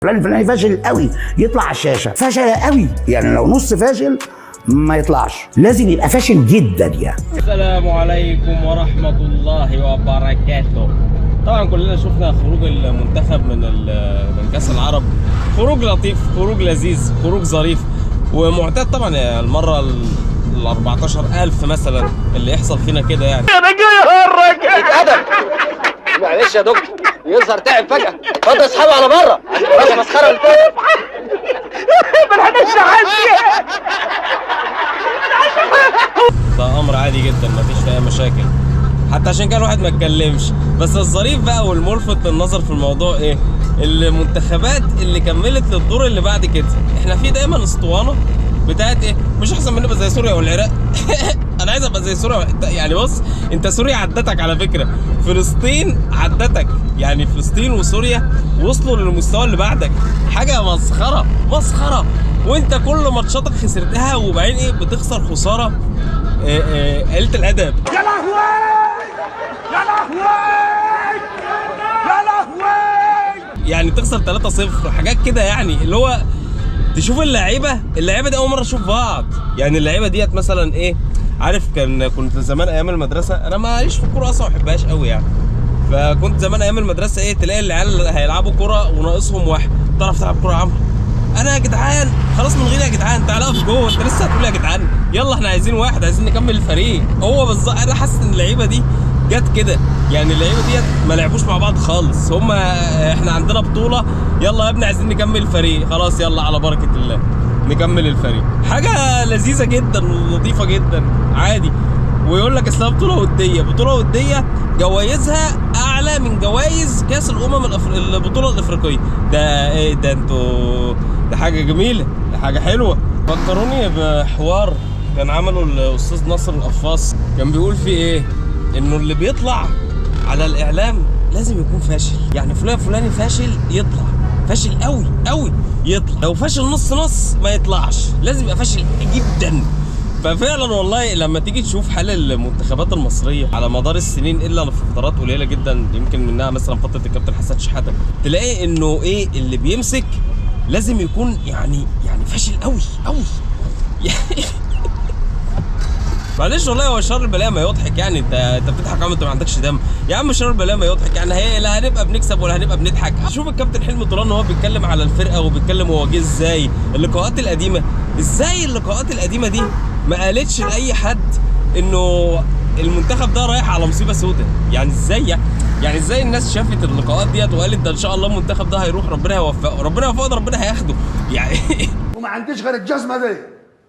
فلان الفلاني فاشل قوي يطلع على الشاشة، فشل قوي يعني لو نص فاشل ما يطلعش، لازم يبقى فاشل جدا يعني. السلام عليكم ورحمة الله وبركاته. طبعا كلنا شفنا خروج المنتخب من كأس العرب، خروج لطيف، خروج لذيذ، خروج ظريف ومعتاد. طبعا المرة ال 14000 مثلا اللي يحصل فينا كده يعني. ادم معلش يا دكتور، يظهر تعب فجأة، اتفضل اصحابه على بره، بس مسخرة اللي فاتت. ده امر عادي جدا، مفيش فيه اي مشاكل، حتى عشان كده الواحد ما اتكلمش. بس الظريف بقى والملفت للنظر في الموضوع ايه؟ المنتخبات اللي كملت للدور اللي بعد كده. احنا في دايما اسطوانة بتاعت ايه؟ مش احسن من نبقى زي سوريا والعراق. انا عايز ابقى زي سوريا. يعني بص، انت سوريا عدتك على فكرة، فلسطين عدتك، يعني فلسطين وسوريا وصلوا للمستوى اللي بعدك. حاجة مسخرة مسخرة، وانت كل ماتشاتك خسرتها، وبعدين ايه؟ بتخسر خسارة قلة الادب. يا لهوي يا لهوي يا لهوي، يعني تخسر 3-0 حاجات كده، يعني اللي هو تشوف اللعيبة دي اول مرة اشوف بعض. يعني اللعيبة ديت مثلا ايه، عارف كنت زمان ايام المدرسة، انا ماليش في الكورة اصلا، ما بحبهاش قوي يعني، فكنت زمان ايام المدرسة ايه، تلاقي العيال هيلعبوا كورة وناقصهم واحد، تعرف تلعب كورة يا عمرو؟ انا يا جدعان خلاص من غيري يا جدعان، تعالى اقف جوه، انت لسه هتقول يا جدعان يلا احنا عايزين واحد، عايزين نكمل الفريق. هو بالظبط انا حاسس ان اللعيبة دي جت كده، يعني اللعيبة ديت ما لعبوش مع بعض خالص، هما احنا عندنا بطوله، يلا يا ابني عايزين نكمل الفريق، خلاص يلا على بركة الله نكمل الفريق. حاجة لذيذة جدا ولطيفة جدا عادي. ويقول لك اصلها بطوله وديه، بطوله وديه جوائزها اعلى من جوائز كاس الامم البطولة الافريقية. ده ايه ده؟ انتوا ده حاجة جميلة، ده حاجة حلوة. فكروني بحوار كان عمله الاستاذ ناصر القفاص، كان بيقول فيه ايه؟ انه اللي بيطلع على الاعلام لازم يكون فاشل، يعني فلان فلاني فاشل يطلع، فاشل قوي قوي يطلع، لو فاشل نص نص ما يطلعش، لازم يبقى فاشل جدا. ففعلا والله لما تيجي تشوف حال المنتخبات المصرية على مدار السنين، الا في فترات قليله جدا يمكن منها مثلا فترة الكابتن حسن شحاته، تلاقي انه ايه اللي بيمسك لازم يكون يعني فاشل قوي قوي. معلش والله هو شر البلاء ما يضحك، يعني انت بتضحك يا عم، انت ما عندكش دم يا عم. شر البلاء ما يضحك، يعني هي لا هنبقى بنكسب ولا هنبقى بنضحك. شوف الكابتن حلمي طولان وهو بيتكلم على الفرقة وبيتكلم هو جه ازاي، اللقاءات القديمة ازاي، اللقاءات القديمة دي ما قالتش لاي حد انه المنتخب ده رايح على مصيبة سوداء. يعني ازاي، يعني ازاي الناس شافت اللقاءات ديت وقالت ده ان شاء الله المنتخب ده هيروح، ربنا هيوفقه، ربنا هيوفقه، ده ربنا هياخده يعني. وما عنديش غير الجزمة دي.